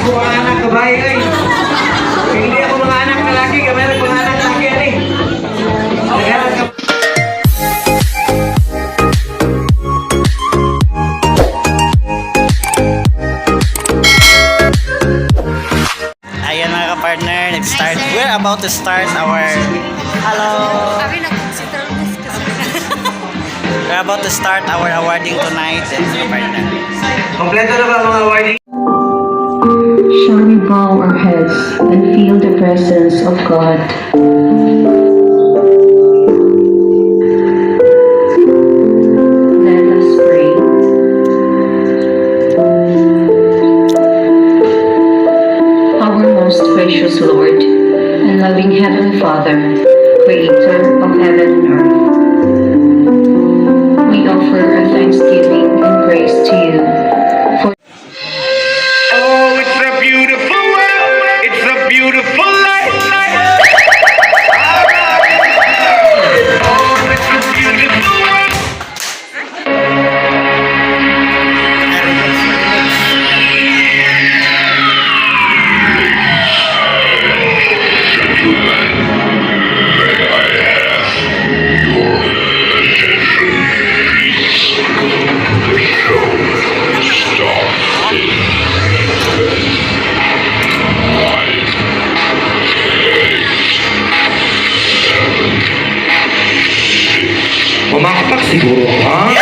Ko mga anak babae ay. Hindi ako mga anak lalaki, gamay ra mga anak laki ani. Daghan ka. Ayan, mga ka-partner, nag-start. We're about to start our... Hello! Kami nag-consider kasi. We're about to start our awarding tonight, and mga partner. Kompleto na ba mga awarding? Shall we bow our heads and feel the presence of God? Let us pray. Our most gracious Lord and loving Heavenly Father, Creator of heaven and earth, we offer our thanksgiving and praise to you for Oh, it's a beautiful world. It's a beautiful life. Oh, it's a beautiful world. Remix, remix. Gentlemen, may I have your attention, please? The show starts in 10, 9, 8, 7, 6, Pumakpak siguro, ha?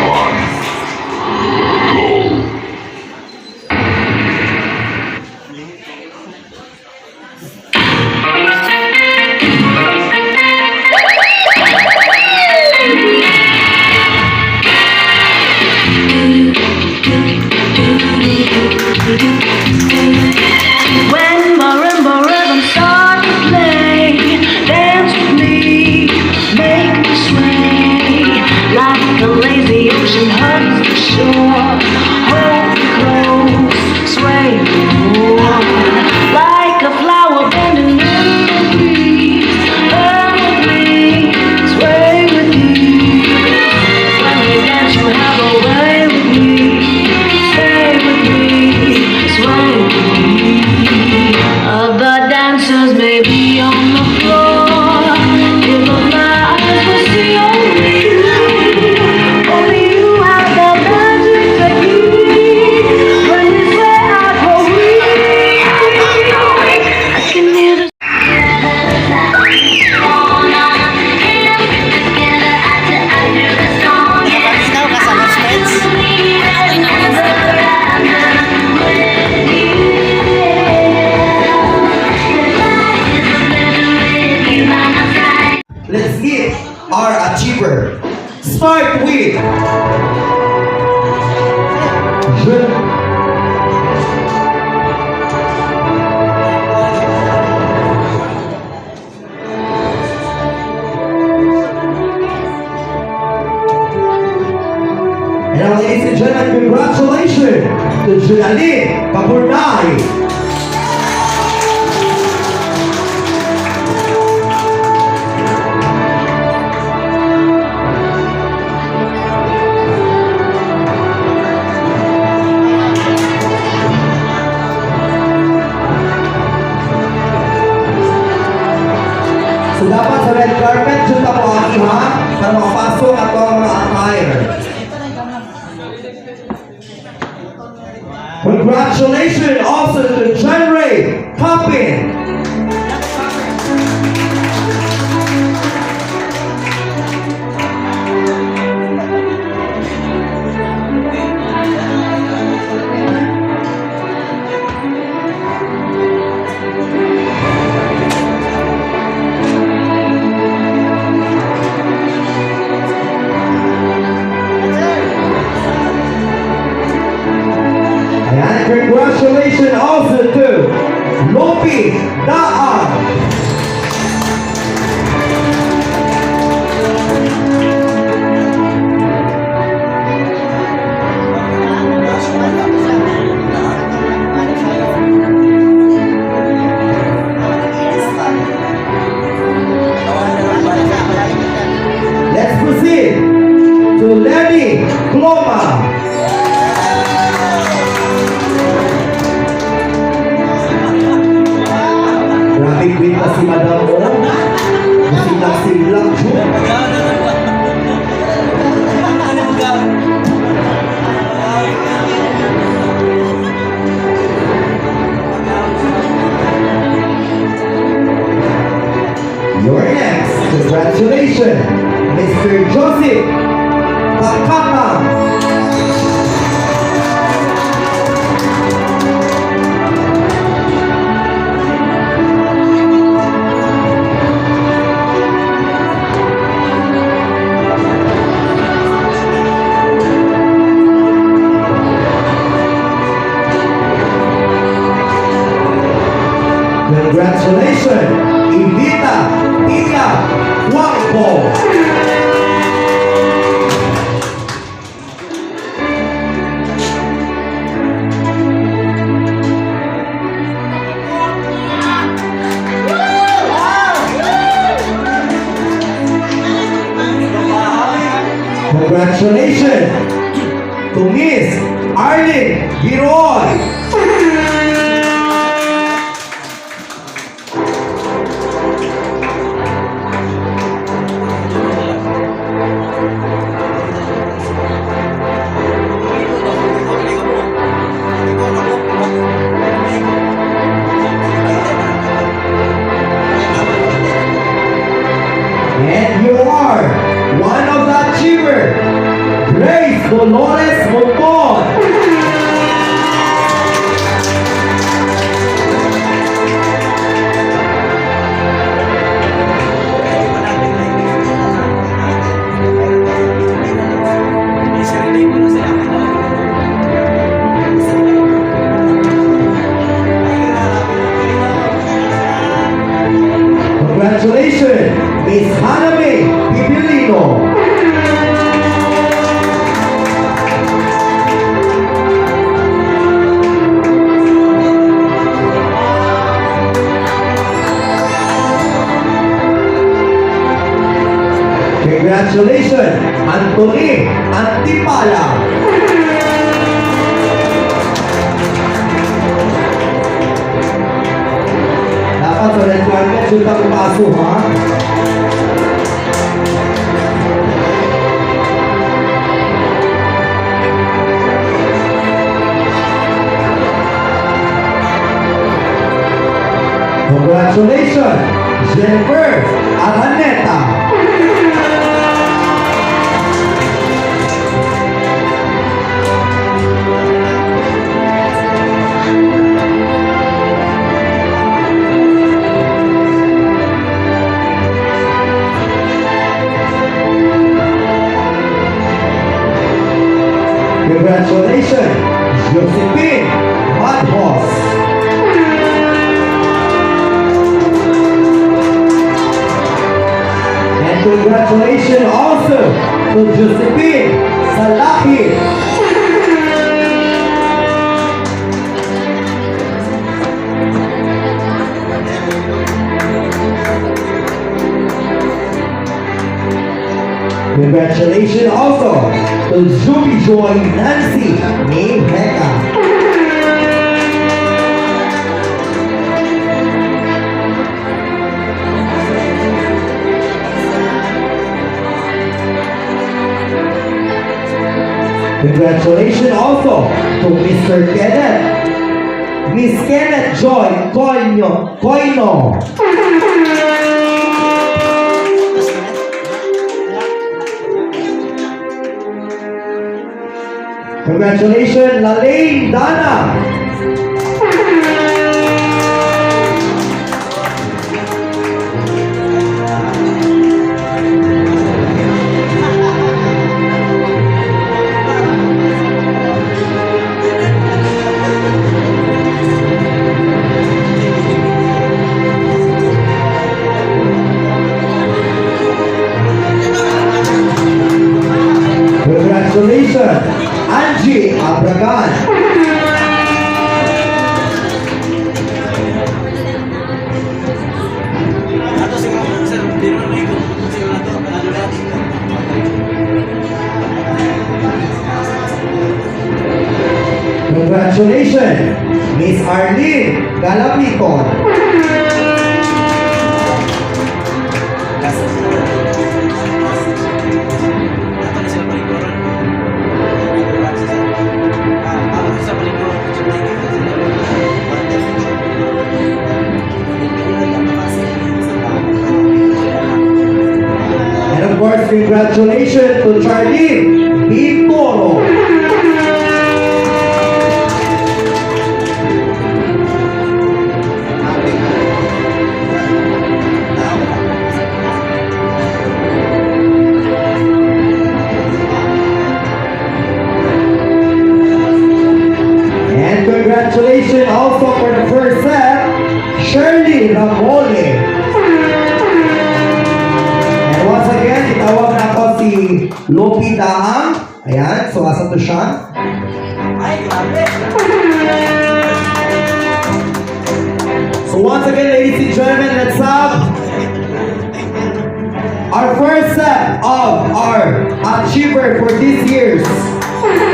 1, go. When marimba rhythms start to play, dance with me, make me sway. Like a lazy ocean hugs the shore, hold me close, sway me more. Like a flower bending in the breeze, bend with me, sway with ease. When we dance, you have a way with me. Stay with me, sway with me. Other dancers may be on the floor, but my eyes will see only you. Only you have the magic technique. When you sway, I grow weak. I can hear the Ikaw ka sa best friends? Okay na kasi. Let's meet our achiever. Start with Je. And now, ladies and gentlemen, congratulations to Junaline Kaburnay. So dapat sa red carpet, dyan ta mo aki ha, para makapasok ato ang mga attire. Congratulations also to John Ray Coppin. Ayan, congratulations also to Lopi. Diploma. Grabe kwenta si Madam O. Masilak-silak, Jun. You're next. Congratulations, Mr. Joseph Bakata. Congratulations, Evita Tia Juanco. Congratulations to Miss Arlene Giroy. And you are one of the achiever, Grace Dolores Monton. Congratulations, Miss Haname Pibilino. Congratulations, Anthony Antipala. Dapat sa red carpet, yun ang paso, ha? Congratulations, Jennifer Araneta. Congratulations, Josephine Madhos. And congratulations also to Josephine Salahi. Congratulations also to Zubi Joy Nancy Neheka. Congratulations also to Mr. Kenneth, Miss Kenneth Joy Coino. Coino. Congratulations, Lalaine Dana. Congratulations, Angie Abragan. Galamiton. And of course, congratulations to Charlene Vitoro. And congratulations also for the first set, Shirley Ramole. And once again, itawag na ako si Lopi Daang. Ayan, so asa to siya? So once again, ladies and gentlemen, let's have our first set of our achiever for this year's.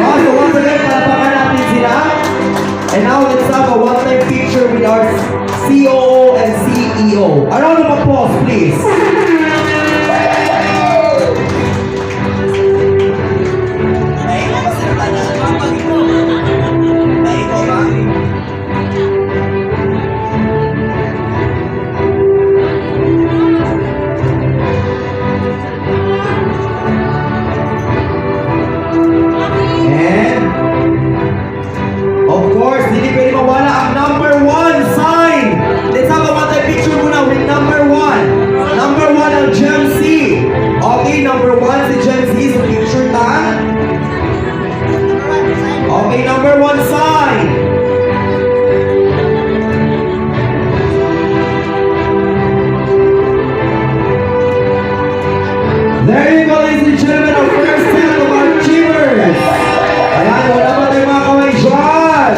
Oh, so once again, palapakan natin sila. And now let's have a one-time picture with our COO and CEO. A round of applause, please. And of course, hindi pwede mawala ang number one sign. Let's have a one-time picture muna with number one. Number one ang Gem C. Okay, number one si Gem C. So picture ta. Okay, number one sign. There you go, ladies and gentlemen, our first set of our achievers. Ayan, wala pa tayong mga kamay dyan.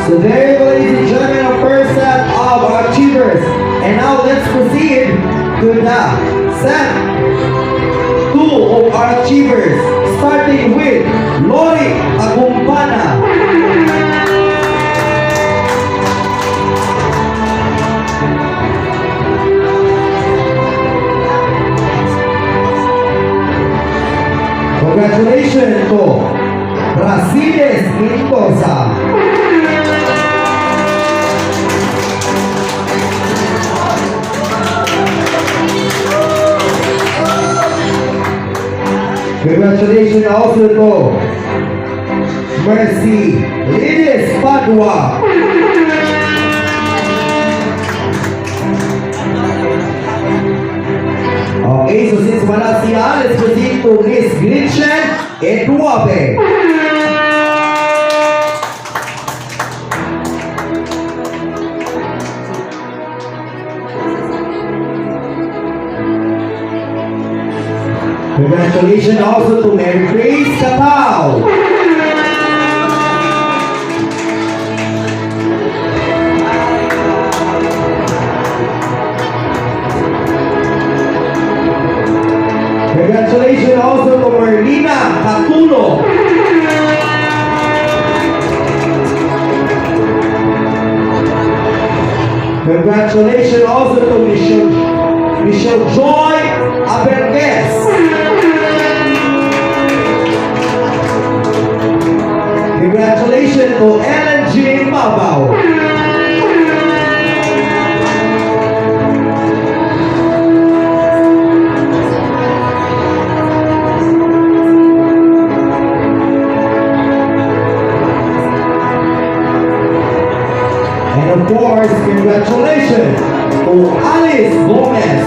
So there you go, ladies and gentlemen, our first set of our achievers. And now let's proceed to the set two of our achievers, starting with Lori Agumpana. Congratulations to Brasiles Mendoza. Congratulations also to Mercy Lides Padua. Okay, so since wala siya, let's proceed to Miss Gretchen Eduabe. Congratulations also to Mary Grace Catao. Congratulations also to Merlina Catulo. Congratulations also to Michelle Joy Aberges. Congratulations to Ellen G. Mabao. And of course, congratulations to Alice Gomez.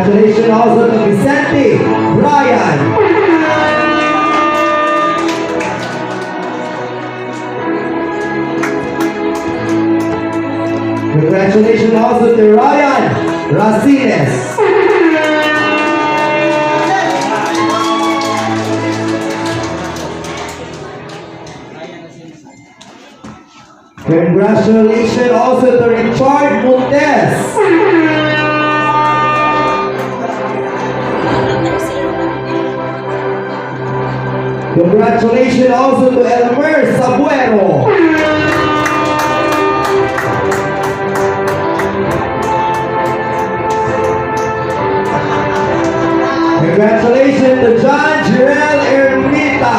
Congratulations also to Vicente Brian. Congratulations also to Ryan Racines. Congratulations also to Richard Montes. Congratulations also to Elmer Sabuero. Congratulations to John Girel Ermita.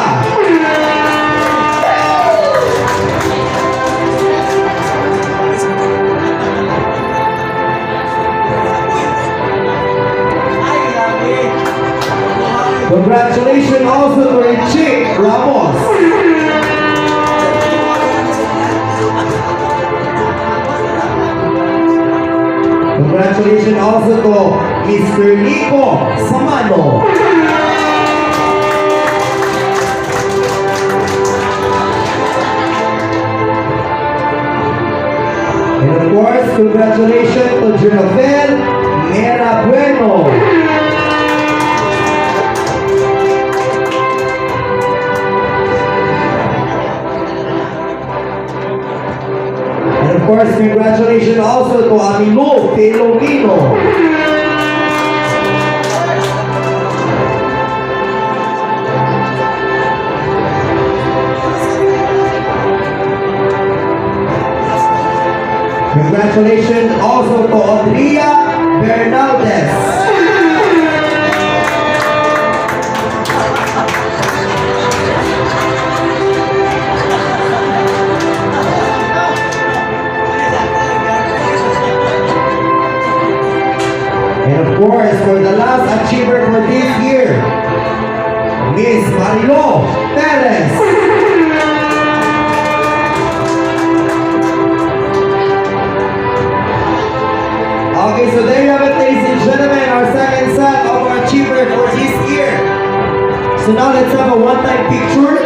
Congratulations also to Richie Ramos. Congratulations also to Mr. Nico Samano. And of course, congratulations to Jeravel Mera Bueno. And of course, congratulations also to Amilo Filomeno. Congratulations also to Odria Bernaldez. And of course, for the last achiever for this year, Miss Marilo Perez. Okay, so there you have it, ladies and gentlemen, our second set of our achiever for this year. So now let's have a one-time picture.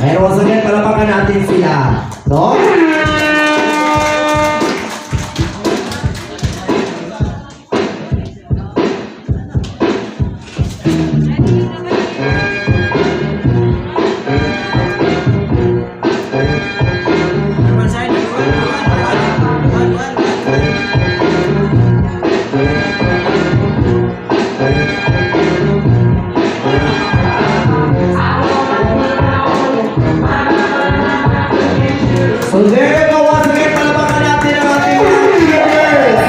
And once again, palapakan natin sila. No? So there you go, once again, palapakan natin ang ating mga achievers.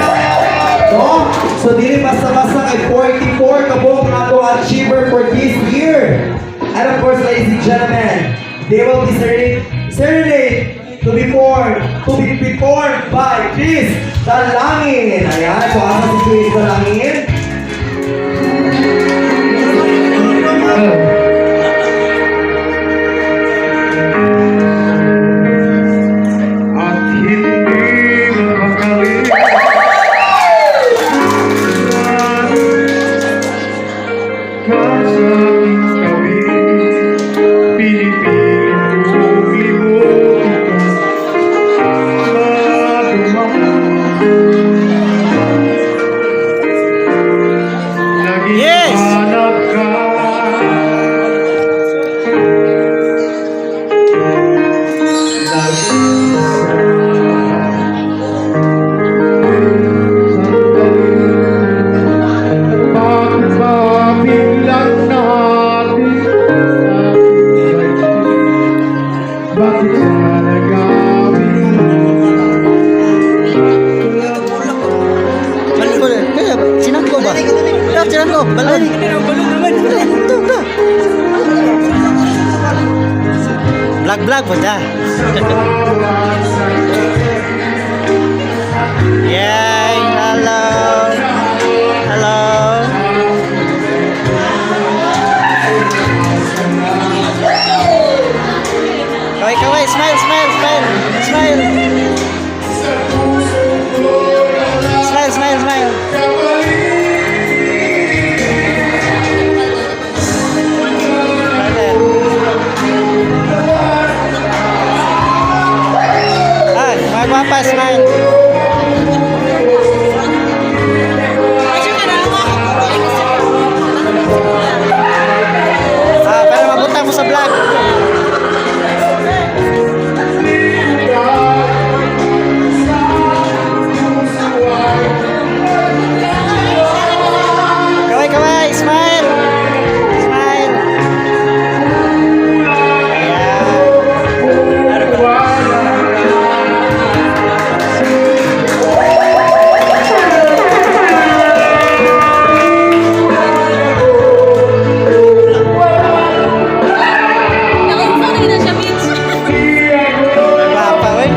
No? So dili basta-basta kay 44 kabuok na atong achiever for this year. And of course, ladies and gentlemen, they will be serenade to be performed by Chris Dalangin. Ayan, so asa si Chris Dalangin? At hindi makakalimutan ka sa aking tabi. Pinipilit kong limutin ka. Lagi Yes! hanap ka. Bakit ba biglang natin? Bakit sana gawin? Kaya, sinang ko ba? Kaya, sinang ko. Balon. Ito, ito. Vlog, vlog po na. Yay! Hello! Hello! Kaway, kaway, smile, smile, smile, smile. Smile, smile, smile. Partner. Ah, mga gwapa, smile. Ah, para mabutang mo sa vlog. Kaway, kaway, smile. Smile. Ayan. Nakasanay na siya, bitch. Gwapa, oy.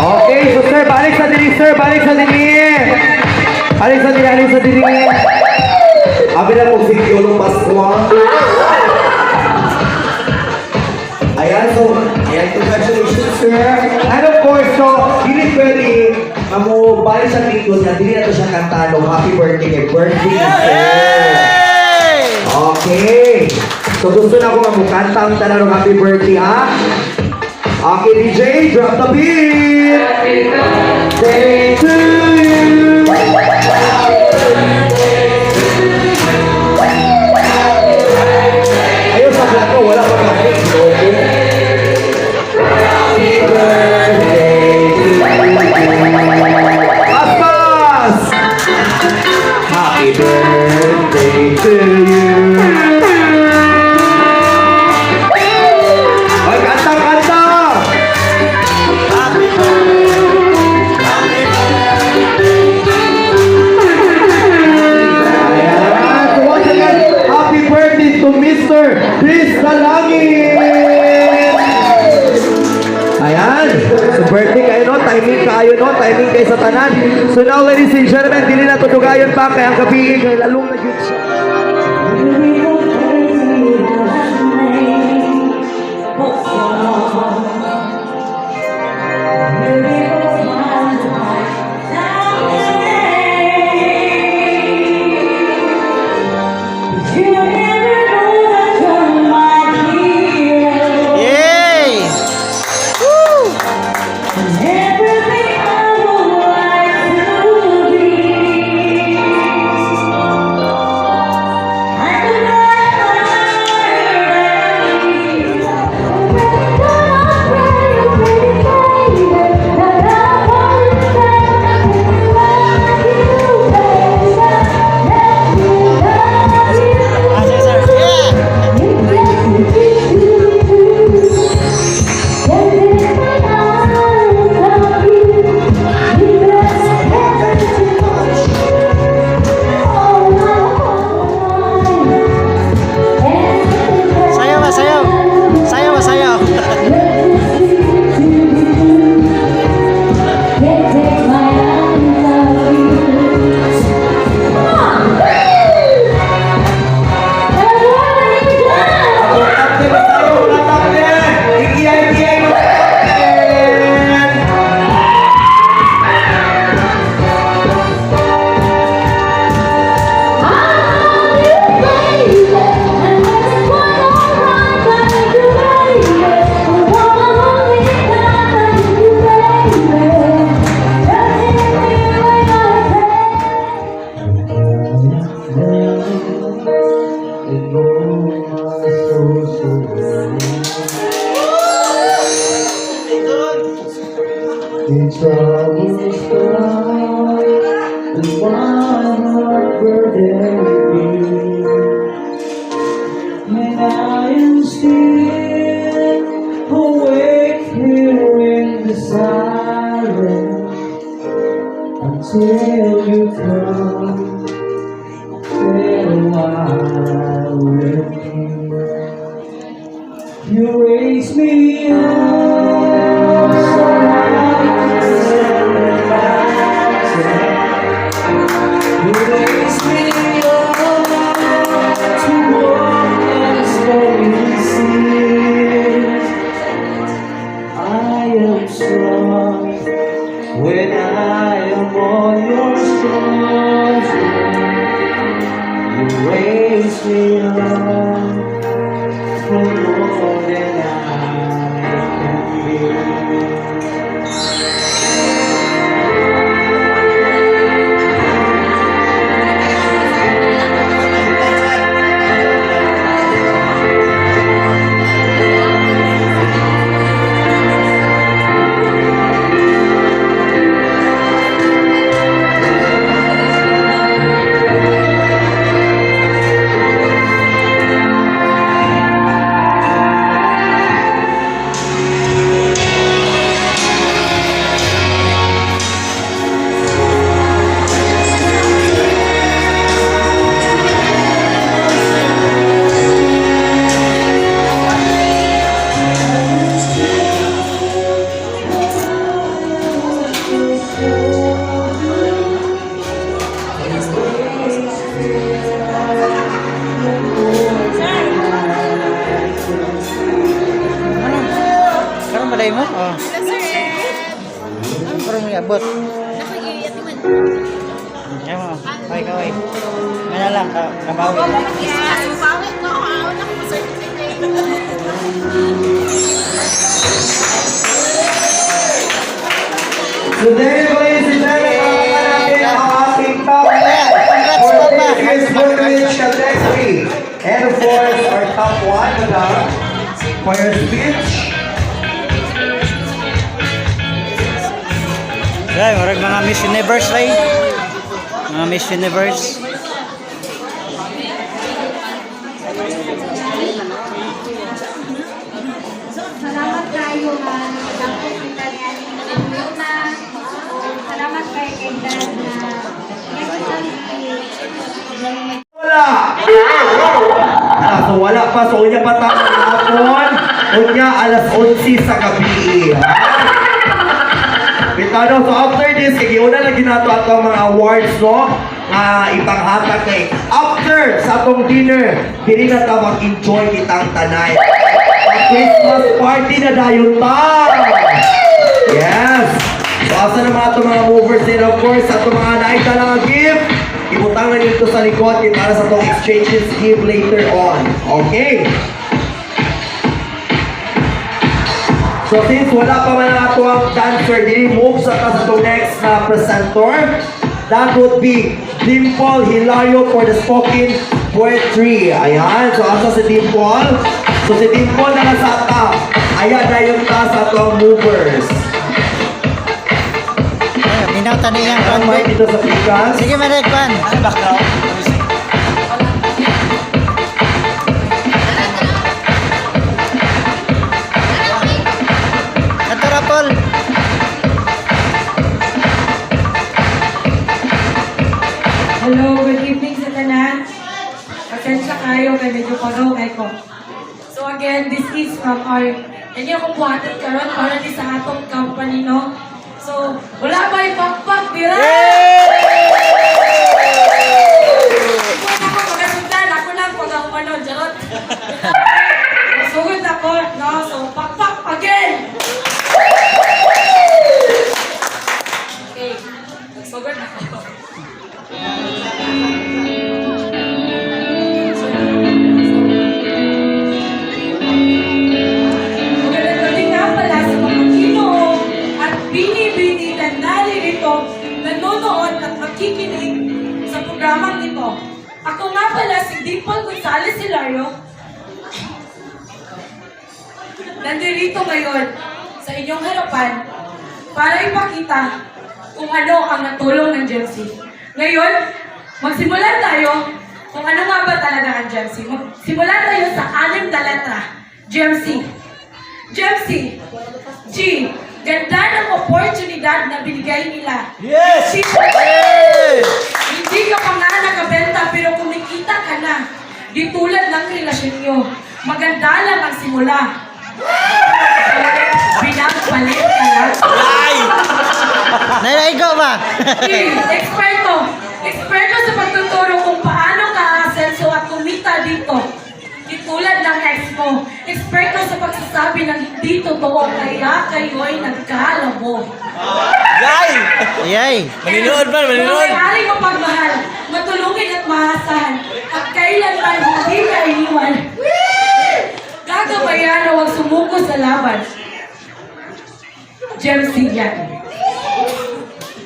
Okay, so sir, balik sa dili, sir, balik sa dili. Balik sa dili, balik sa dili. Abi na po si Yolo Pascua. Ayan, so, ayan, congratulations, sir. And of course, so, dili pwede, amo, balik sa dito na dili na to siya kanta no, happy birthday kay birthday, sir. Hey! Okay. So, gusto na ko nga mukanta ang tanan ng happy birthday, ha? Okay, DJ, drop the beat! Happy birthday to you! Ayun, sa vlog ko, wala pa kami. Okay. Happy birthday to you. Paspas! Happy birthday to you. Ay, kanta, kanta! Ayan. So once again, happy birthday to Mr. Chris Dalangin! Ayan. So birthday kayo, no? Timing kayo, no? Timing kayo sa tanan. So now, ladies and gentlemen, dili na tutugayon pa kaya ang gabi kay lalong na gyud siya. Yay! Everything I would like to be. I could The troubles come with my heart burdened with me. And I am still awake here in the silence until you come. Stay a while with me. You raise me up so I can stand the mountain. You raise me up to walk on stormy seas. I am strong when I am on your shoulders. You raise me up for more than I can be. Karon balay mo? Oh. Sir Ed. Karon mo abot. Nakagiyat naman. Yan mo. Kaway, kaway. Nga lang, kabawi. Yes, pangit ko. Ako na ko certificate. So there you go, ladies and gentlemen, palakpakan natin ang ating top 10 Congrats, for Papa. this year's Goodrich category. And of course, our top one, madam, for your speech. Ay, murag mga Miss Universe ay. Mga Miss Universe. Salamat kayo nga nagdakop kita ni aning Wilma. Salamat kay Dan na Wala! Ah, so wala pa. So unya pa tayo ng hapon. Unya alas 11 sa gabi. Bitano, so after this, kay giuna na ginato ato ang mga awards, no? Nga ipanghatag kay after sa atong dinner, dili na ta mag-enjoy kitang tanay. Ang Christmas party na dayon ta! Yes! So asa na mga itong mga movers and of course, sa itong mga naita lang ang gift, ibutang na nito sa likod kay para sa itong exchanges gift later on. Okay? So since wala pa man ang ato ang dancer, dili move sa ta sa itong next na presenter. That would be Dimple Hilario for the spoken poetry. Ayan, so asa si Dimple? So si Dimple na nasa top. Ayan na yung ta sa atong movers. Ay, minaw tani yang Ang kuan. mic dito sa pikas. Sige, manag kuan. Ano background? Music. Katura, Paul. Hello, good evening sa tanan. Pasensya kayo kay medyo pagaw kay ko. So again, this is from our kanya akong buhaton karon para ni sa atong company, no? So, wala ba ipakpak, dira? Wala ko magasundan, ako lang pag ako manon, charot. Sugod ako, no? So, pakpak again! Okay, nagsugod ako. Magandang gabi nga pala sa mga Ginoo at bini-bini na naririto, nanonood at makikinig sa programang ito. Ako nga pala si Dimple Gonzalez Hilario. Nandirito ngayon sa inyong harapan para ipakita kung ano ang natulong ng GMC. Ngayon, magsimula tayo kung ano nga ba talaga ang GMC. Magsimula tayo sa anim na letra. GMC. GMC. G. Ganda ng oportunidad na binigay nila. Yes! G. Hindi ka pa nga nakabenta pero kumikita ka na. Di tulad ng relasyon nyo. Maganda lang ang simula. Binagpalit ka lang. Ay! Nalaigo ba? Eh, eksperto. Eksperto sa pagtuturo kung paano ka aasenso at kumita dito. Di tulad ng ex mo. Eksperto sa pagsasabi ng hindi totoo kaya kayo'y nagkalabo. Yay! Yay! Maninood ba? Maninood! Mga may-ari mapagmahal, matulungin at maasahan, at kailanman hindi ka iniwan. Gagabayan na huwag sumuko sa laban. Jem yan.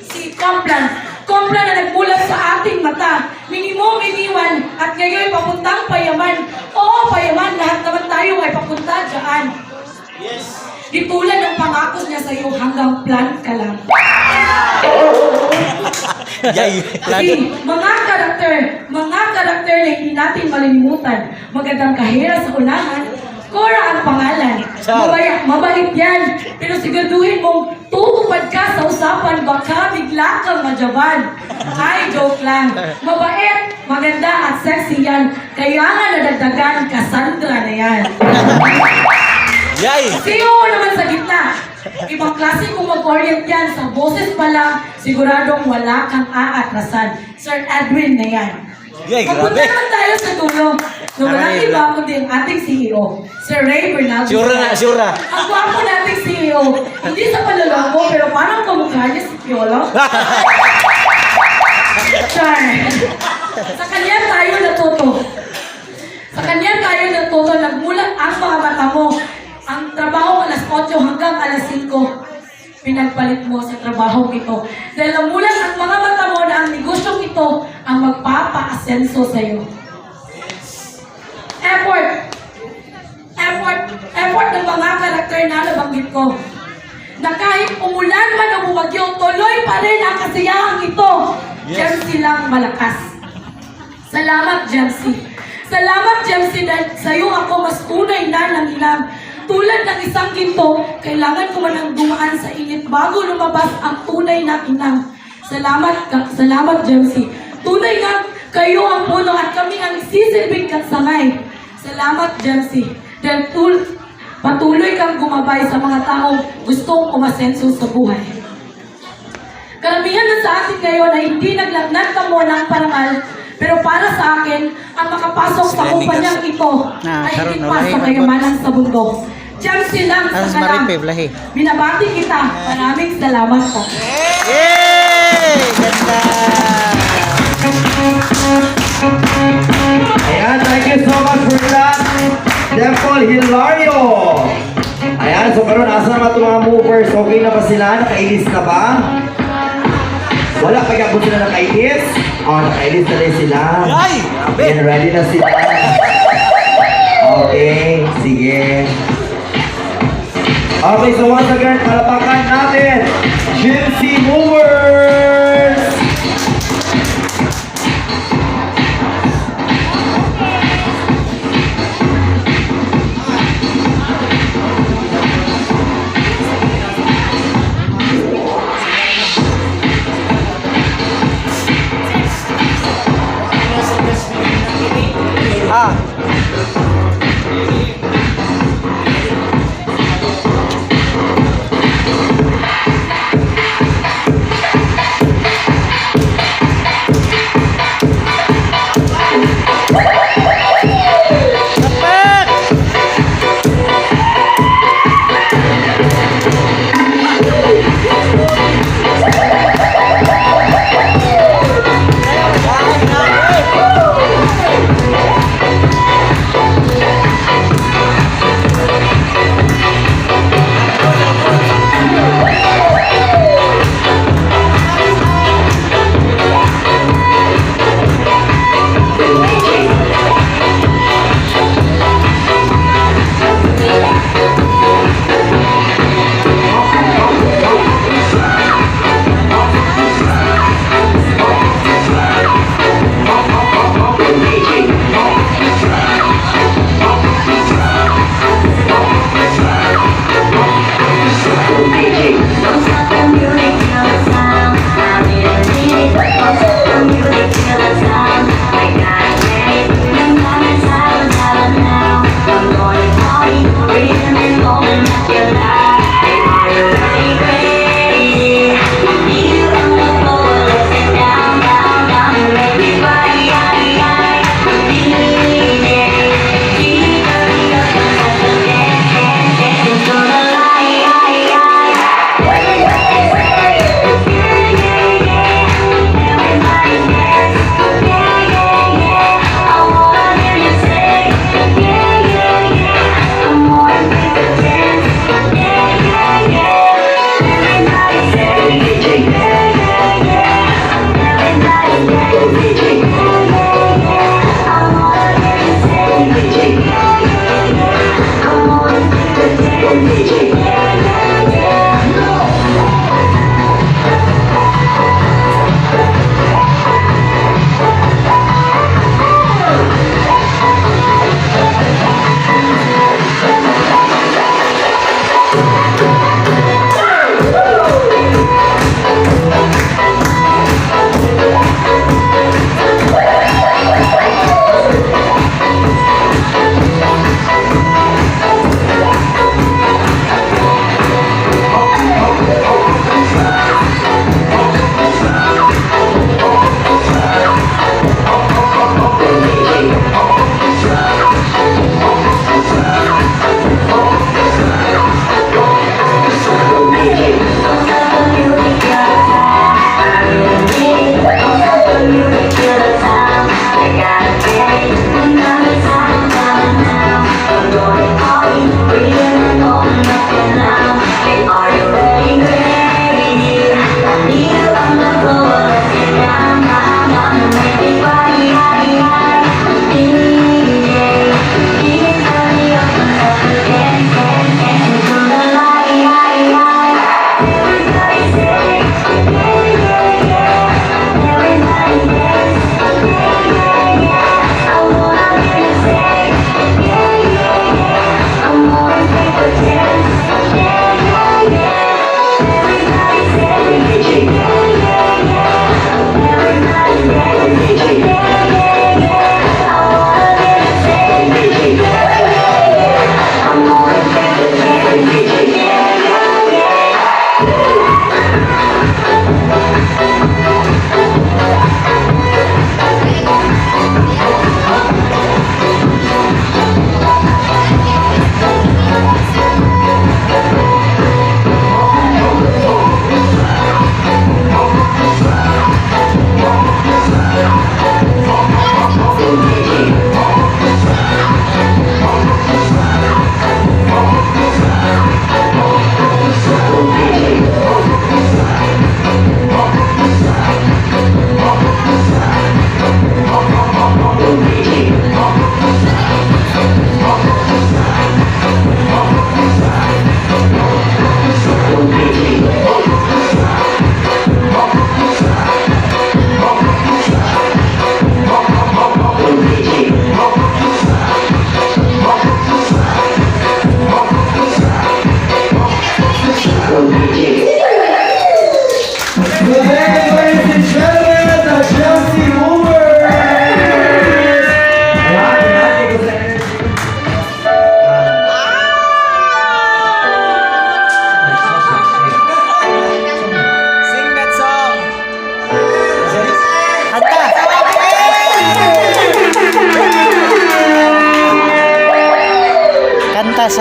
Si Complan. Complan na nagmulat sa ating mata. Minimum iniwan at ngayon papuntang payaman. Oo, payaman. Lahat naman tayo ay papunta dyan. Yes. Di tulad ng pangako niya sa'yo hanggang plan ka lang. Yay! Kasi mga karakter na hindi natin malilimutan. Magandang kahera sa unahan, Cora ang pangalan. Char. Mabaya, mabait yan. Pero siguraduhin mong tutupad ka sa usapan, baka bigla kang majaban. Ay, joke lang. Mabait, maganda at sexy yan. Kaya nga nadagdagan, Cassandra na yan. Yay! CEO naman sa gitna. Ibang klase kung mag-orient yan. Sa boses pa lang, siguradong wala kang aatrasan. Sir Edwin na yan. Yay, Papunta grabe. naman tayo sa dulo. Na walang iba kundi ang ating CEO, Sir Ray Bernaldo. Sure na, sure na. Ang gwapo nating CEO. Hindi sa paloloko, pero parang kamukha niya si Piolo. Char. Sa kanya tayo natuto. Sa kanya tayo natuto, nagmulat ang mga mata mo. Ang trabaho alas 8 hanggang alas 5, pinagpalit mo sa trabaho ito. Dahil namulat ang mga mata mo na ang negosyong ito ang magpapa-asenso sa iyo. Effort! Effort! Effort ng mga karakter na nabanggit ko. Na kahit umulan man o bumagyo, tuloy pa rin ang kasiyahang ito. Yes. Silang malakas. Salamat, Jemcy. Salamat, Jemcy, dahil sa'yo ako mas tunay na nanginang. Tulad ng isang ginto, kailangan ko man ang dumaan sa init bago lumabas ang tunay na inang. Salamat, salamat, Jemcy. Tunay nga, kayo ang puno at kami ang sisilbing katsangay. Salamat, Jemcy. Dahil patuloy kang gumabay sa mga taong gustong umasenso sa buhay. Karamihan na sa atin ngayon ay hindi nagtamo ng parangal, pero para sa akin, ang makapasok sa kumpanyang ito Na, ay karon hindi pa lahi sa man kayamanan sa mundo. Diyan silang sa Alas kalam. maripe, lahi. Binabati kita. Maraming salamat po. Yay! Ganda! Ayan, thank you so much for that, Temple Hilario. Ayan, so karon asa naman itong mga movers? Okay na ba sila? Nakailis na ba? Wala pa gapon sila nakailis? Oh, nakailis na rin sila. Ay! Grabe! Ayan, ready na sila. Okay, sige. Okay, so once again, palapakan natin, GMC Movers! Ah!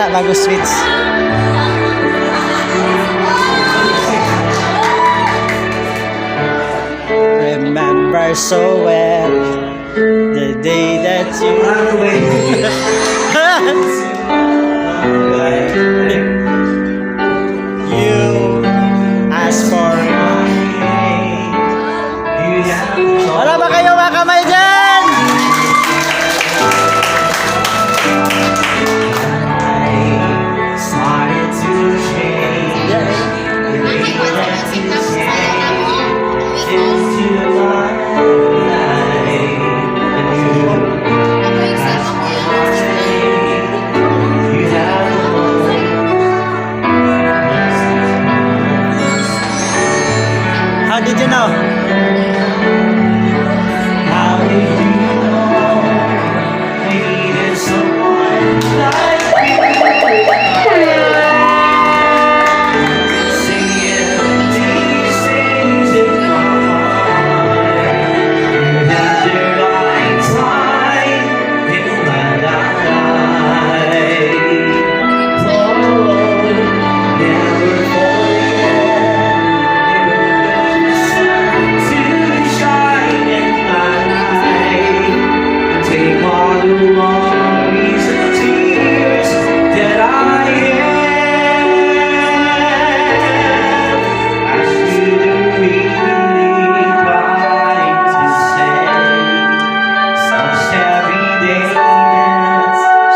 sa bago switch. Remember so well the day that you you asked for Wala ba kayo mga kamay dyan? Started to change Nakay kwan sa music na mo sayaw na mo. into my life. And you Ako yung sa ako yung you have How did you know? How did you know I needed someone like you? Singing these things in my heart. You had the right time in my life. Oh, never forget the sun to shine in my life. Take all the worries and tears that I have. I shouldn't really try to say most every day that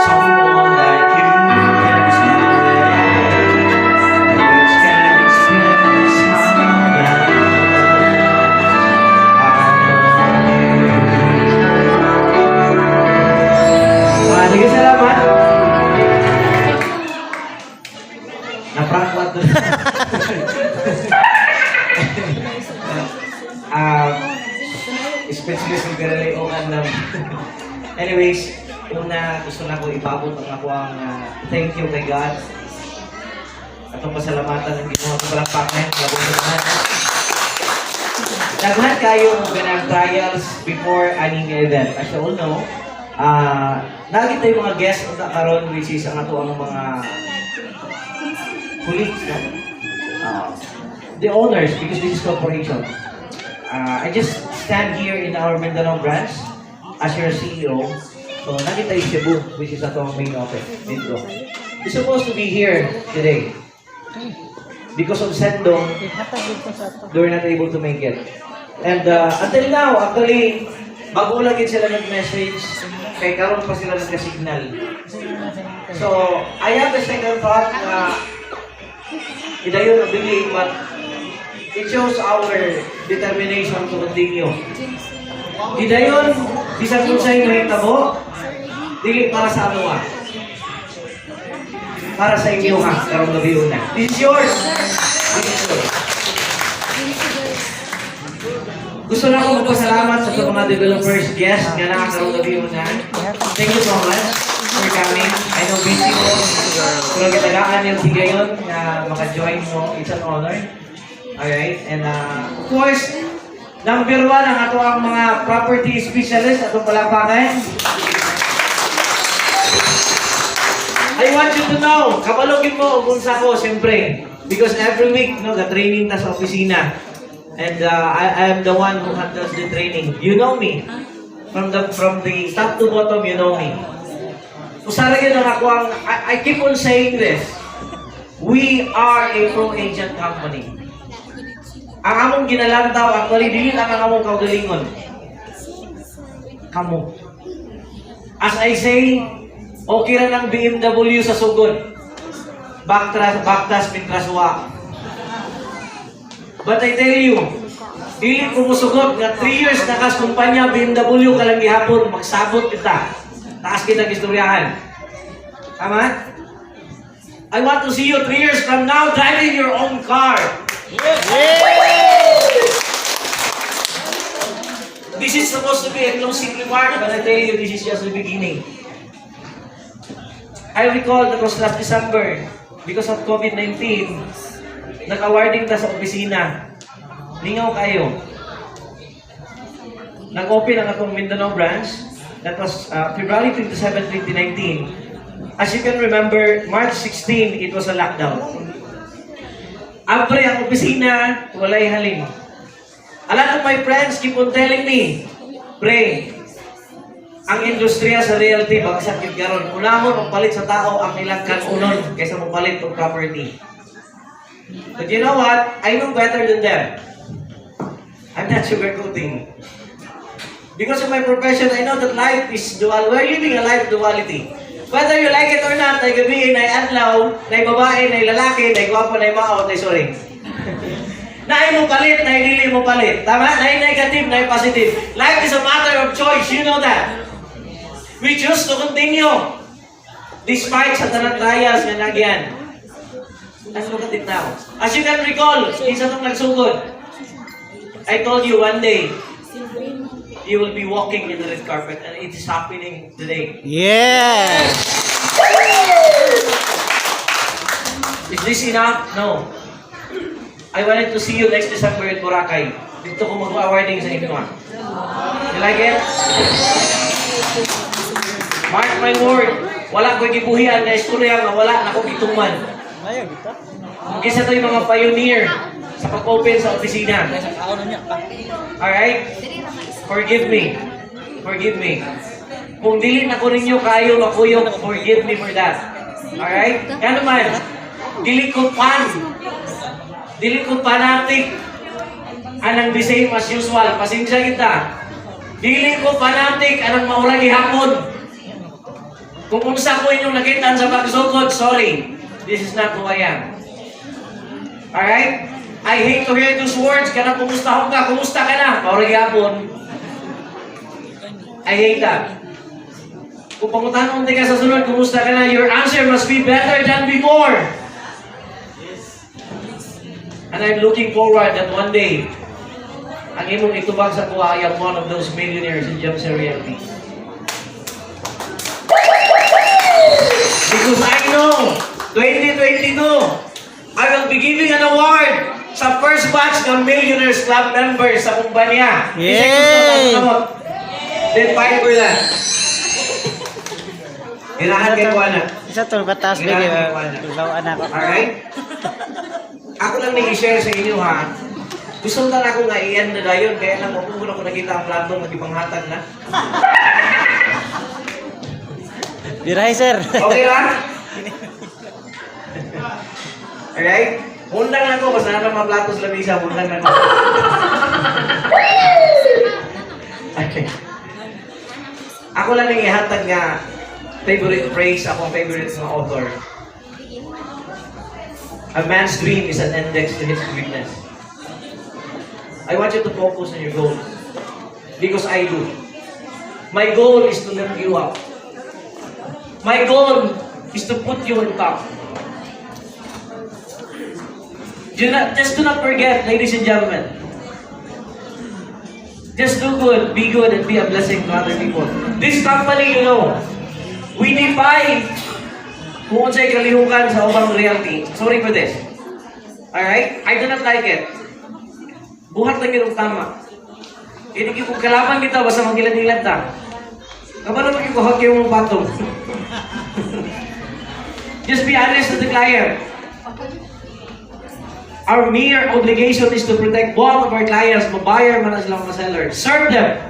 someone like you comes my way. Words can express how much I love you. Ah, sige, salamat. Na-prank ko ato. Ah, speechless yung karalayokan ng. Anyways, una, gusto na ko ipabot ang ako ang thank you kay God. Atong pasalamatan ng Ginoo sa palakpakan. Labong. Daghan kayo ganang trials before aning event. As you all know, naa tay mga guests unta karon, which is ang ato ang mga colleagues, no? The owners, because this is corporation. I just stand here in our Mindanao branch as your CEO. So, naa tay Cebu, which is ato ang main office, dito. We're supposed to be here today. Because of Sendong, they were not able to make it. And until now, actually, bago lang yun sila nag-message, kay karon pa sila nagka-signal. So, I have a second thought na idayon ang dili, but it shows our determination to continue. Idayon, bisan kung sa'yo mahitabo, dili para sa amoa. Para sa inyo ha, karong gabi una. This is yours! This is yours. Gusto na ako magpasalamat sa mga developers guests nga naa karong gabi una. Thank you so much for coming. I know busy mo. Pero gitagaan yung higayon na maka-join mo. It's an honor. Alright? And of course, number one ang ato ang mga property specialist atong palakpakan. I want you to know, kabalogin mo kung sa ko, siyempre. Because every week, no, ga-training ta sa opisina. And I am the one who handles the training. You know me. From the top to bottom, you know me. Usara yun ang ako ang, I keep on saying this. We are a pro-agent company. Ang among ginalantaw, actually, dili lang ang among kaugalingon. Kamo. As I say, okay ra ng BMW sa sugod. Backtrack, baktas, mintraswa. But I tell you, dili ko musugot nga 3 years na kas kumpanya BMW ka lang gihapon, magsabot kita. Taas kita istoryahan. Tama? I want to see you 3 years from now driving your own car. This is supposed to be a closing remark, but I tell you, this is just the beginning. I recall that was last December, because of COVID-19, nag-awarding ta sa opisina. Lingaw kayo. Nag-open ang atong Mindanao branch. That was February 27, 2019. As you can remember, March 16, it was a lockdown. Abri ang opisina, walay halin. A lot of my friends keep on telling me, "Pre, ang industriya sa realty, bagsak gyud karon. Unahon palit sa tao ang ilang kanunon kaysa mopalit og property." But you know what? I know better than them. I'm not sugarcoating. Because of my profession, I know that life is dual. We're living a life of duality. Whether you like it or not, naay gabii, naay adlaw, naay babae, naay lalaki, naay gwapo, naay mao, naay sorry. Naay mo palit, naay dili mo palit. Tama? Naay negative, naay positive. Life is a matter of choice. You know that. We choose to continue. Despite sa tanang trials nga nagyan. Let's look at it now. As you can recall, kinsa tong nagsugod. I told you one day, you will be walking in the red carpet and it is happening today. Yes! Is this enough? No. I wanted to see you next December in Boracay. Dito ko mag-awarding sa inyo. Ah. You like it? Mark my word, wala ko gibuhian na istorya nga wala na ko gituman. Kung isa to yung mga pioneer sa pag-open sa opisina. Alright? Forgive me. Forgive me. Kung dili na ko ninyo kayo makuyog, forgive me for that. Alright? Kaya naman, dili ko fan. Dili ko fanatic. Anang the same as usual. Pasensya kita. Dili ko fanatic anang mao ra gihapon. Kung unsa ko inyong nakita sa pagsugod, sorry. This is not who I am. Alright? I hate to hear those words. Kana kumusta ka? Kumusta ka na? Mao ra gihapon. I hate that. Kung pangutanon ka sa sunod, kumusta ka na? Your answer must be better than before. And I'm looking forward that one day, ang imong itubag sa kuha, I am one of those millionaires in Gems Realty. Because I know, 2022, I will be giving an award sa first batch ng Millionaires Club members sa kumpanya. Yay! Then fight for that. Ganahan kay kuha na. Isa to, pataas baby. Ganahan kay kuha na. Ilaw anak. Alright? Ako lang nai-share sa inyo ha. Gusto na ako nga i-end na dayon, kaya lang kung ko nakita ang plato, magipanghatag na. Birahe, sir. Okay lang? Alright? Undang na ko, basta na mga plato sa lamisa, undang na ko. Okay. Ako lang nang ihatag nga favorite phrase, akong favorite nga author. "A man's dream is an index to his greatness." I want you to focus on your goals. Because I do. My goal is to lift you up. My goal is to put you on top. Do not, just do not forget, ladies and gentlemen. Just do good, be good, and be a blessing to other people. This company, we defy kung unsay kalihukan sa ubang realty. Sorry for this. Alright? I do not like it. Buhat lang yun ang tama. Hindi kung kalaban kita, basta magilad-ilad ta. Kabalo magikuhag kayo mong patong. Just be honest to the client. Our mere obligation is to protect both of our clients, mabuyer man na sila mga seller. Serve them.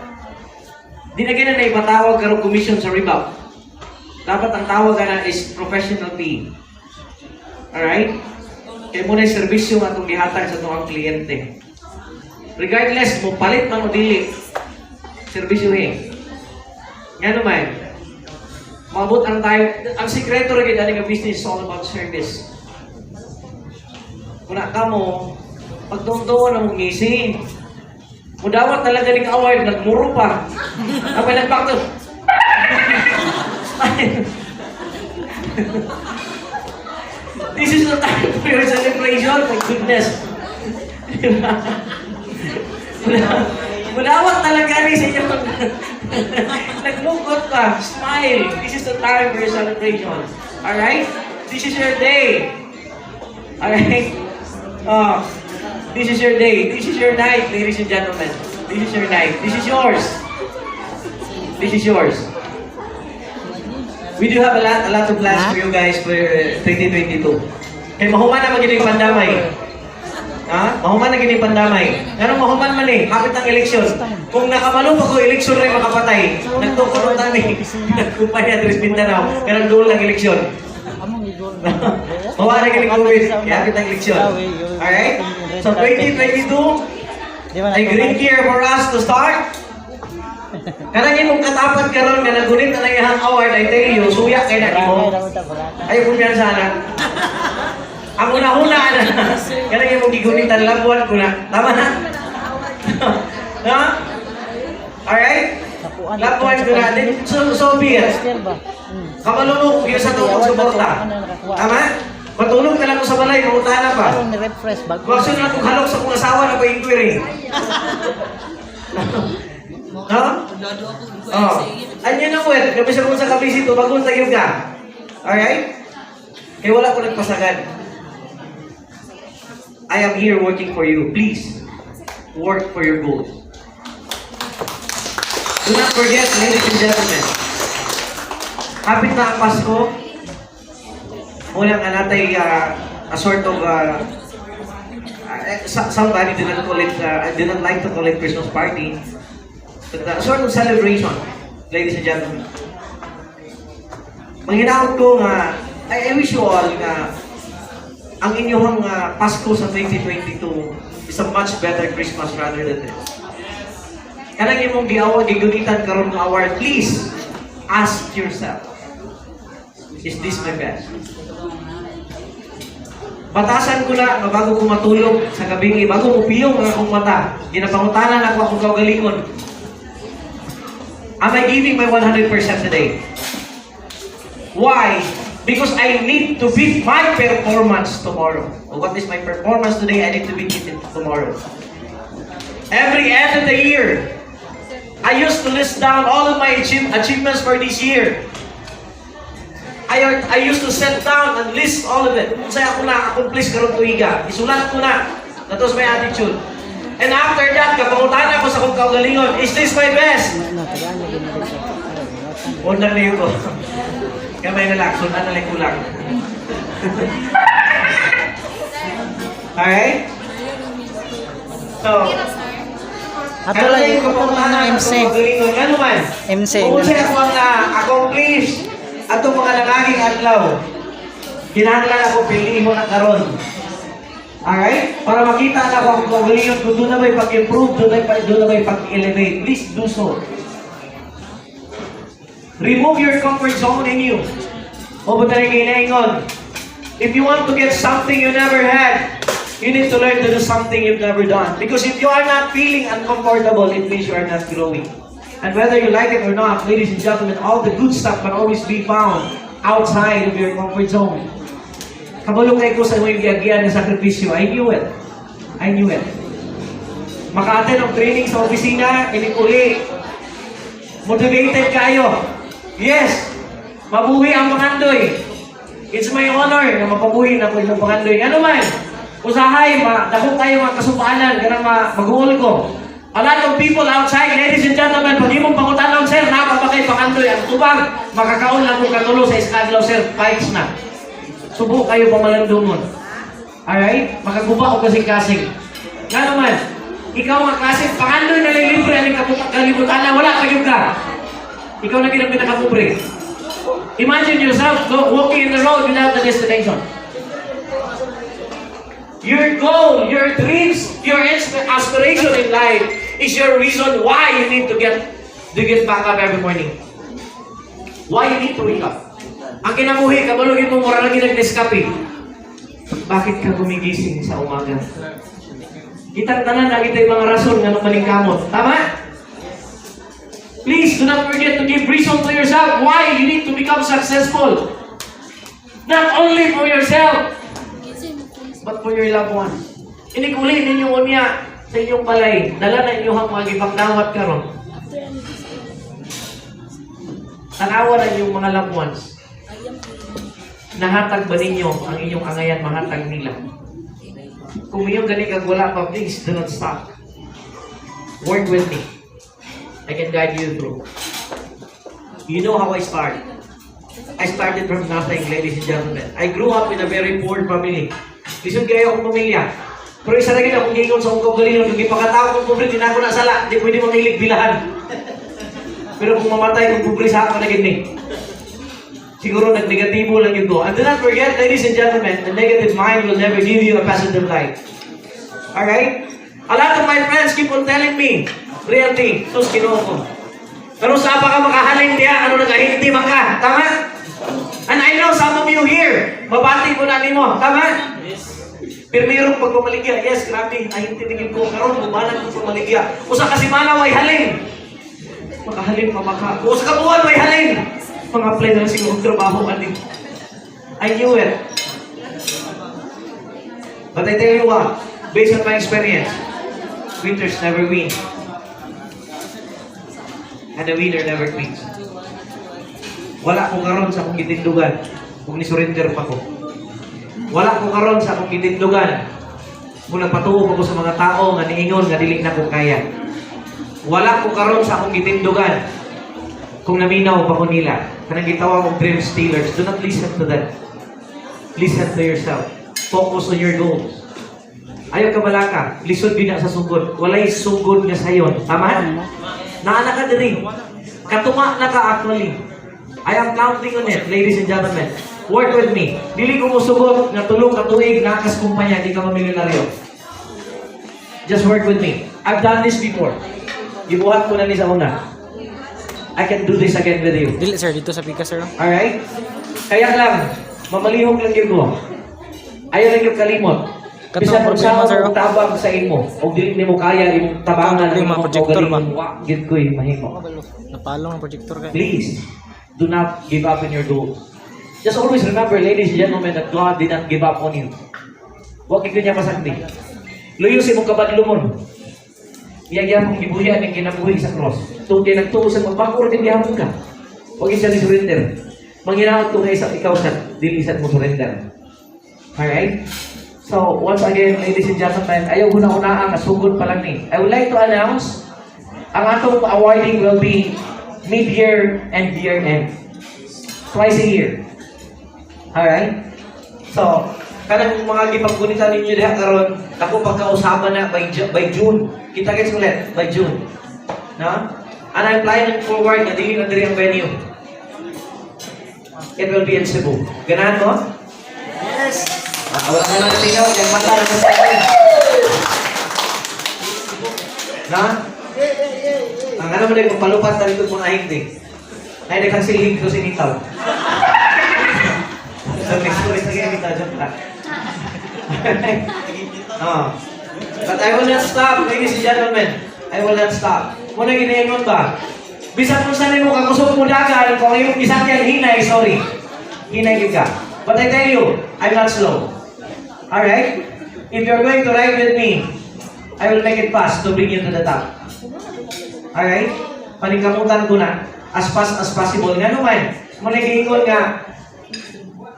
Di na gina na ipatawag karon commission sa rebate. Dapat ang tawag na is professional fee. Alright? Kaya muna yung serbisyo nga itong gihatag sa itong kliyente. Regardless, mo palit man o dili, serbisyo eh. Nga naman, maabot ang tayo, ang sikreto rin ani nga business is all about service. Kung ka mo, pagtuon na mong ngisi. Mudawat talaga ning award, nagmuro pa. Kapag nagpakto. This is the time for your celebration. My goodness. Diba? Mudawat talaga ni sa inyo. Nagmukot ka. Smile. This is the time for your celebration. Alright? This is your day. Alright? Oh, this is your day. This is your night, ladies and gentlemen. This is your night. This is yours. This is yours. We do have a lot of plans for you guys for 2022. Kay mahuman na man gyud yung pandamay. Ha? Mahuman na gyud yung pandamay. Ngano mahuman man eh, hapit ang eleksyon. Kung nakabalo pa ko eleksyon rin makapatay. Nagtukod na ni kumpanya diri sa Mindanao, kanang duol ang eleksyon. Mawala gyud COVID, kaya hapit ang eleksyon. Alright? So 2022, a great year for us to start. Kanang imong katapat karon nga nagunit na lang iyang award, I tell you, suya kay na imo. Ay, kumpiyansa na. Ang una-una na, kanang imong gigunitan, labuan ko na. Tama na? Ha? Alright? Labuan ko na. Then, so be it. Kabalo mo kung sa itong suporta. Tama? Matulog na lang ko sa balay, mamutahan na pa. Question lang kung halok sa kong asawa na pa-inquiry. No? Oh. And you know what? Gabi sa kung sa kabisito, bago tayo ka. Alright? Kaya wala ko nagpasagad. I am here working for you. Please, work for your goals. Do not forget, ladies and gentlemen, hapit na ang Pasko. Muna nga natay a sort of somebody did not call it, did not like to call it Christmas party, but a sort of celebration, ladies and gentlemen. Manghinaot ko nga, I wish you all nga ang inyong Pasko sa 2022 is a much better Christmas rather than this. Kanang imong giaward, gigunitan karon nga award, please ask yourself, "Is this my best?" Batasan ko na nga bago ko matulog sa gabi, bago mo piyong ang akong mata, ginapangutanan ako akong kaugalingon. Am I giving my 100% today? Why? Because I need to beat my performance tomorrow. What is my performance today? I need to beat it tomorrow. Every end of the year, I used to list down all of my achievements for this year. I used to sit down and list all of it. Kung sa'yo ako na-accomplish karong tuiga, isulat ko na. That was my attitude. And after that, kapangutana ko sa akong kaugalingon, "Is this my best?" Unang liyo ko. Kamay na lang, sundan na lang kulang. Alright? So, Ato lang, ato lang na MC. Ano man? MC. Kung siya ako ang na-accomplish atong mga nangaging adlaw, kinahanglan ako pilihon na karon. Alright? Para makita na ako ang kaugalingon kung duna ba'y pag-improve, duna ba'y pag-elevate. Please do so. Remove your comfort zone in you. O ba talaga ginaingon? If you want to get something you never had, you need to learn to do something you've never done. Because if you are not feeling uncomfortable, it means you are not growing. And whether you like it or not, ladies and gentlemen, all the good stuff can always be found outside of your comfort zone. Kabalo kay ko sa imong giagian ng sakripisyo. I knew it. I knew it. Maka-attend og training sa opisina, inig uli. Motivated kayo. Yes! Mabuhi ang pangandoy. It's my honor na mapabuhi na ko imong pangandoy. Ano man, usahay, dako kayo mga kasupaanan, kanang mag-uol ko. A lot of people outside, ladies and gentlemen, pag imong pangutanon, "Sir, naa pa ba kay pangandoy?" Ang tubag, "Makakaon lang ko katulo sa iskadlaw, sir, fights na." Subo kayo pamalandungon. Alright? Makaguba ko kasing-kasing. Nga naman, ikaw nga kasing, pangandoy na lang libre, aning kalibutan na, wala kayo ka. Ikaw na ginang pinakapobre. Imagine yourself walking in the road without a destination. Your goal, your dreams, your aspiration in life is your reason why you need to get back up every morning. Why you need to wake up. Ang kinabuhi, kabalugin mo, mura lagi nag-Nescafe. Bakit ka gumigising sa umaga? Kitang tanan lagi tayo mga rason nga nung maningkamot. Tama? Please do not forget to give reason to yourself why you need to become successful. Not only for yourself, but for your loved ones. Inig-uli ninyo unya sa inyong balay, dala na inyong mga gipagdawat karon. Tanawa na inyong mga loved ones. Nahatag ba ninyo ang inyong angayan mahatag nila? Kung iyong gani kag wala pa, please do not stop. Work with me. I can guide you through. You know how I start. I started from nothing, ladies and gentlemen. I grew up in a very poor family. Lisod kayo akong pamilya. Pero isa na gid akong giingon sa akong kaugalingon, kung gipakatao kong pobre, di na ako nasala, di pwede mangilig bilahan. Pero kung mamatay kung pobre sa ako na gid ni. Siguro nagnegatibo lang yun ko. And do not forget, ladies and gentlemen, the negative mind will never give you a positive life. Alright? A lot of my friends keep on telling me, "Realty, sus, Ginoo ko. Pero sa pa ka makahalin diya, ano nagahindi man ka?" Tama? And I know some of you here, mabati ko na nimo. Tama? Yes. Pirmirong pagpamaligya, yes, grabe, ay hindi ko, karon bubalan ko pamaligya. Usa ka semana way halin. Makahalin pa maka. Usa ka buwan way halin. Mga-apply na lang siguro og trabaho ani. I knew it. But I tell you what, based on my experience, quitters never win. And the winner never quits. Wala ko karon sa akong gitindugan kung ni-surrender pa ko. Wala ko karon sa akong gitindugan kung nagpatuo pa ko sa mga tao nga niingon nga dili na ko kaya. Wala ko karon sa akong gitindugan kung naminaw pa ko nila. Kanang gitawag og dream stealers, do not listen to them. Listen to yourself. Focus on your goals. Ayaw ka balaka, lisod din na sa sugod. Walay sugod nga sayon. Tama? Naa na ka diri. Katunga na ka actually. I am counting on it, ladies and gentlemen. Work with me. Dili ko musugot nga 3 ka tuig naa kas kumpanya, di ka mamilyonaryo. Just work with me. I've done this before. Gibuhat ko na ni sa una. I can do this again with you. Dili sir, dito sa pika sir. Alright? Kaya lang, mamalihok lang yun ko. Ayaw lang yung kalimot. Katong Bisan kung problema, saan sir, mo oh. tabang sa imo, o dili nimo kaya imong tabangan Katong problema, imong projector ba? kaugalingon, wa gid ko'y mahimo. Napalong ang projector kay. Please, do not give up on your goals. Just always remember, ladies and gentlemen, that God did not give up on you. Wa gyud niya pasagdi. Luyo sa imong kabadlumon. Iya gyapon gibuhian ang kinabuhi sa cross. Tungkol kay nagtuo sa magbag-o ra gihapon ka. Wa gyud siya ni surrender. Manghinaot ko kay sa ikaw sa dili sad mo surrender. Alright? So, once again, ladies and gentlemen, ayaw huna-hunaa nga sugod pa lang ni. I would like to announce, ang atong awarding will be mid-year and year-end. Twice a year. Alright? So, kanang mga gipaggunita ninyo diha karon, ako pagkausapan na by June. Kita gets ulit by June. No? And I'm planning forward nga dili na diri ang venue. It will be in Cebu. Ganahan mo? Yes! Ah, wala na lang tingnan, kaya mata na sa akin. Na? Ang ano mo na yung palupat na rito mga hindi. Ay, daghang silhig ko sinitaw. So, next ko rin sa kita, joke lang. Oh. But I will not stop, ladies and gentlemen. I will not stop. Muna ginaingon ba? Bisan kung saan mo kakusog mo dagan, kung ang iyong gisakyan hinay, sorry. Hinay gyud ka. But I tell you, I'm not slow. Alright? If you're going to ride with me, I will make it fast to bring you to the top. Alright? Paningkamutan ko na as fast as possible. Nga naman, muna giingon nga,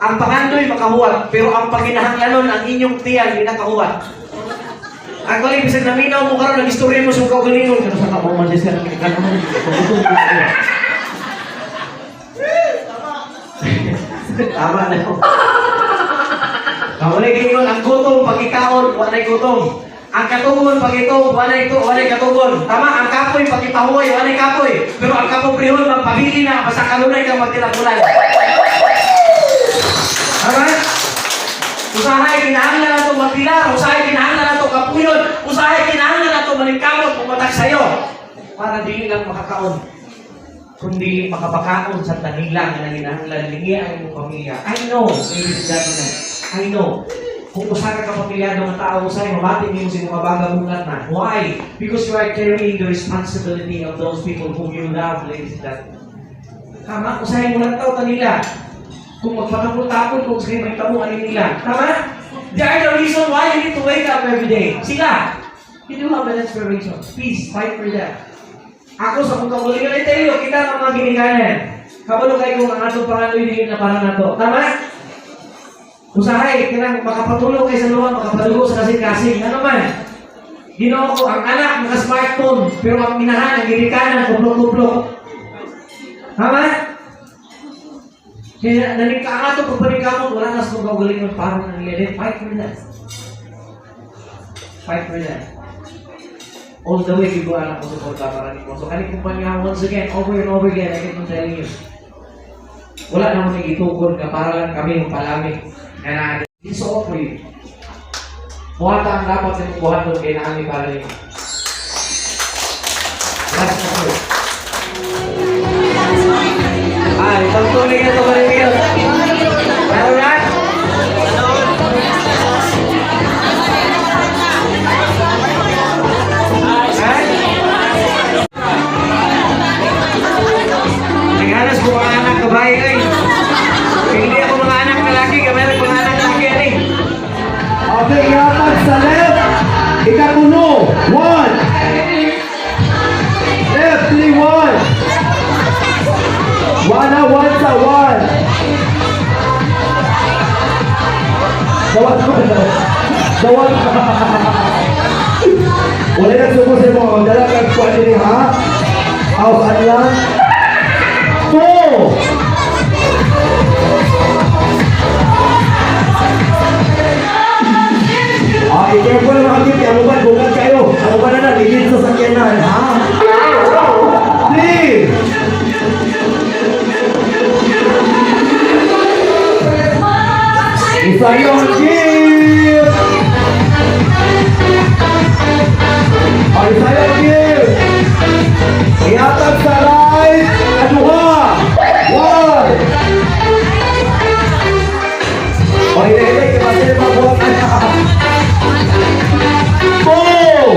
ang pangandoy makahuwat, pero ang panginahanglanon ang inyong tiyan, di nakahuwat. Actually, bisag naminaw mo karon, nag-istorya mo sa kaugalingon, kano sa kamo man siya kano man. Tama na ko. Wala giingon ang gutom pagikaon, wa nay gutom. Ang katugon pag ito, walay ito, walay katugon. Tama, ang kapoy pag ipahuway, walay kapoy. Pero ang kapobrehon, magpabili na, basta kanunay kang magtilakulan. Tama? Usahay, kinahanglan na ito magpilar. Usahay, kinahanglan na ito kapuyon. Usahay, kinahanglan na ito maningkamot, pumatak sa'yo. Para dili lang makakaon, kundi makapakaon sa tanila nga nanginahanglan lingi ang imong pamilya. I know, ladies and gentlemen, I know. Kung usa ka kapamilyado nga tao, usahay mabati nimo sa imong kabaga bungat na. Why? Because you are carrying the responsibility of those people whom you love, ladies and gentlemen. Tama? Usahay mo lang tao tanila. Kung magpatapon-tapon, kung sa may tamo, ano nila. Tama? They are the reason why you need to wake up every day. Sila! You do have an inspiration. Please, fight for them. Ako sa kong kaugalingon, I tell you, kita ang mga ginikanan. Kabalo kay kung ang atong pangandoy dili na para nato. Tama? Usahay, kanang makapatulong kay sa luwa, makapadugo sa kasing-kasing. Ano man? Ginoo ko, ang anak naka-smartphone, pero ang inahan, ang ginikanan, kuplok-kuplok. Tama? Kaya naning ka ato pag paningkamot, wala na sa kaugalingon para na nila. Then fight for that. Fight for that. All the way, gigo anak ko suporta para nimo. So, kani kumpanya, once again, over and over again, I keep on telling you, wala naman nag-itukod nga para lang kami yung palami nga naa. It's all for you. Buhata ang dapat sa imong buhaton kay naami para nimo. Last na po. Ay, pagtuloy na ito pa rin. Meron na? Ay? Naghanas ko mga anak kabayo ay. Hindi ako mga anak na laki, kaya meron mga anak laki ani. Okay, ihatag sa left. Ikakuno. One. Left, three, one. One na, one sa one. Dawat ko. Dawat. Wala na subo sa mo. Dala kag kuha diri ha. Aw, saan lang? Two. Ah, i-careful mga kit. Ano ba? Bugad kayo. Ano ba na na? Ligid sa sakyanan, ha? Three. Isa yung gift! Ah, isa yung gift! Ihatag sa right! Aduha! One! O, hindi, hindi. Kasi mabuhat na. Two!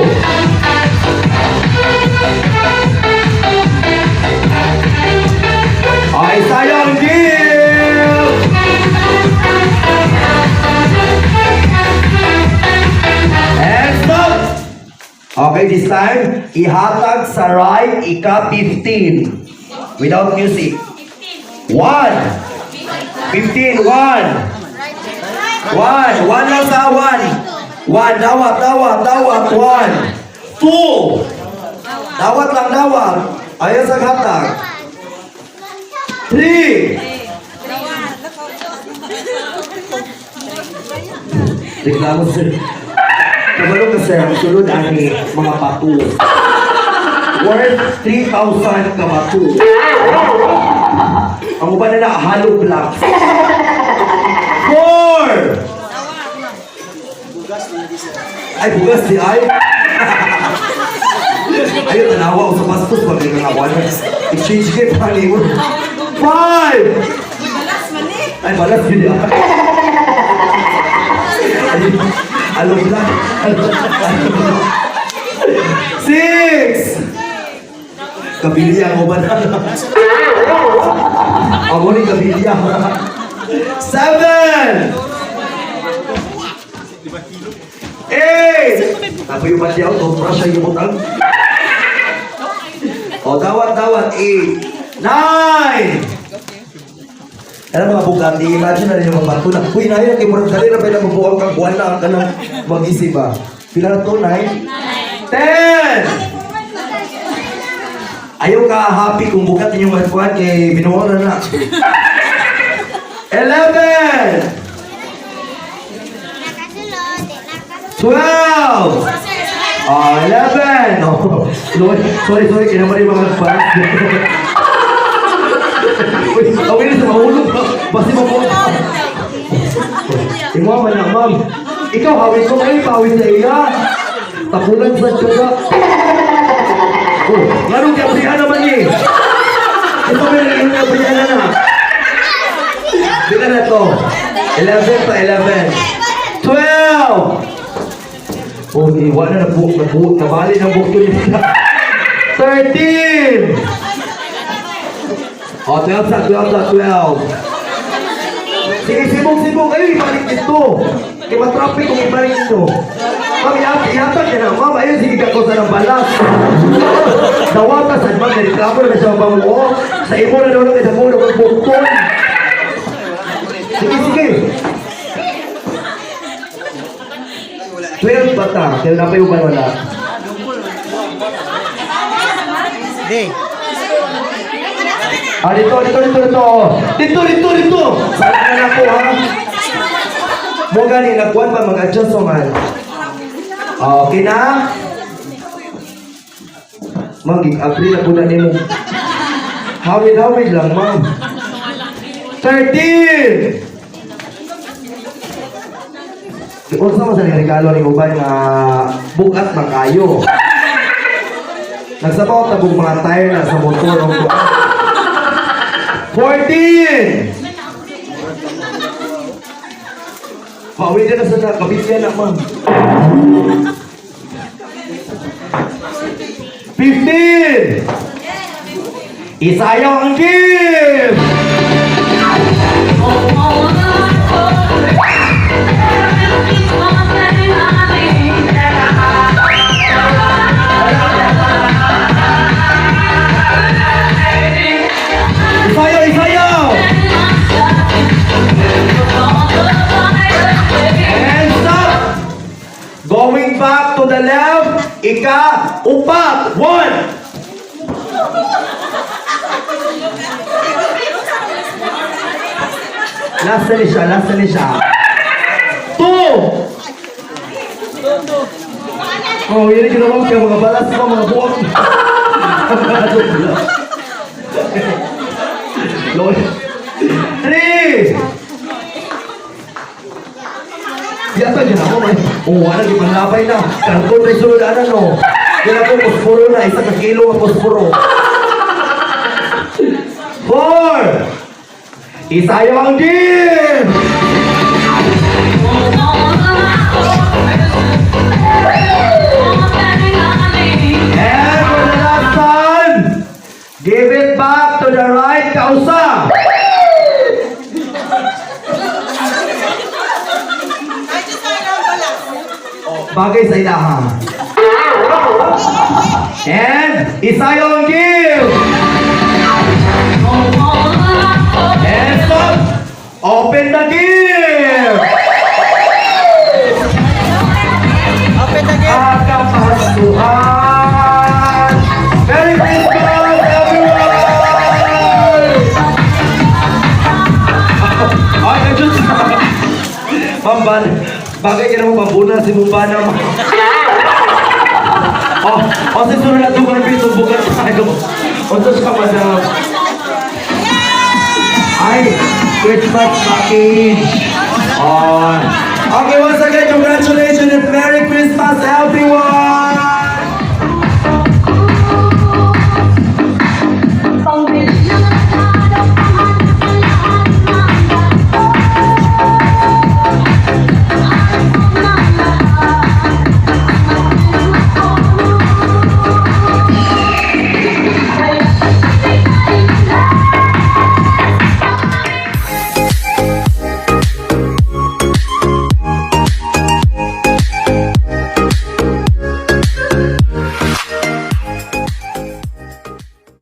Ay, sayang gift! And stop! Okay, this time, ihatag sa right, ika-15. Without music. 1. 15, 1. 1. 1 lang sa 1. 1, dawat, dawat, dawat, 1. 2. Dawat lang, dawat. Ayaw sa hatag. 3. Reklamo, sir. Kabalo ka, sir, ang sulod ani mga bato. Worth 3,000 ka bato. Ang uban na na, hollow blocks. Four! Ay, bugas di ay. Ayun, tanawa ko sa bastos, pag nga wala. Exchange gift, honey. Five! Ay, balas yun. Ay, alam lang. Six! Kabilya ko ba na? Ako ni kabilya. Seven! Eight! Ako yung matyaw, tobra siya yung butang. O, dawat, dawat. Eight. Nine! Alam mga Bugatti, imagine na rin yung mga bato na, uy, nahin, kay murag dali na ba yung mabuang kang buwan na ang kanang mag-isip ba? Pila na to? Nine? 10! Ayaw ka happy kung bukat inyong magkuhan kay binuo na na. 11! 12! Oh, 11! Oh, sorry, sorry, sorry, kinamali mga fans. Uy, awin na sa mahulog. Basta mo po. Imo man na, ma'am. Ikaw, hawin ko kayo, pawin sa iya. Tapulan sa tiyaga. Oh, nganong kabrihan naman eh. Ito may naging kabrihan na na. Di ka na to. 11 to 11. 12! Oh, di, wala na nabuok, nabuok, nabali ng buhok yun. 13! Oh, 12 sa, 12 sa, 12. Sige, sibog, sibog. Ayun, ibalik dito. Kaya matraffic kung ibalik dito. Ma'am, ihatag ka na. Ma'am, ayun, sige ka ko sa ng balas. Dawata sa ma'am, reklamo na siya mabango. Sa imo na daw lang sa muna kung bukton. Sige, sige. 12 bata. Kaya na pa yung wala. Di. Ah, dito, dito, dito, dito. Dito, dito, dito. Sana na ako, ha? Mo gani, nagkuhan pa, mag-adjust man. Okay na? Ma'am, agree na po na nimo. Hawid-hawid lang, ma'am. 13! Unsa man sa regalo ni uban nga bugat man kayo. Nagsabaw tabong mga tire na sa motor o kuan. 14! Pauwi na sa kabigyan na, ma'am. 15! Isayaw ang gift! Isayaw, isayaw! And stop! Going back to the left, ika, upat, one! Last na ni siya, last na ni siya. Two! Oh, yun yung ginawa ko, kaya mga balas pa, mga buwak. Lord. Three! Yata dyan ako, man. Oh, wala, di panlabay na. Karton na sulod, ano, no? Yan ako, posporo na. 1 ka kilo ang posporo. Four! Isayo ang game! And for the last time, give it back to the right kausa. Bagay sa ilaha. And isayo ang give! And stop! Open the gift! Open the gift. Akapasuhan! Merry Christmas, everyone! Ay, ayun na! Ma'am, bagay ka naman mabuna si Mumbana. Oh, oh, sa sunod na ito, kami tumbukan tayo. Unsa siya, madam? Ay, Christmas package. Oh. Okay, once again, congratulations and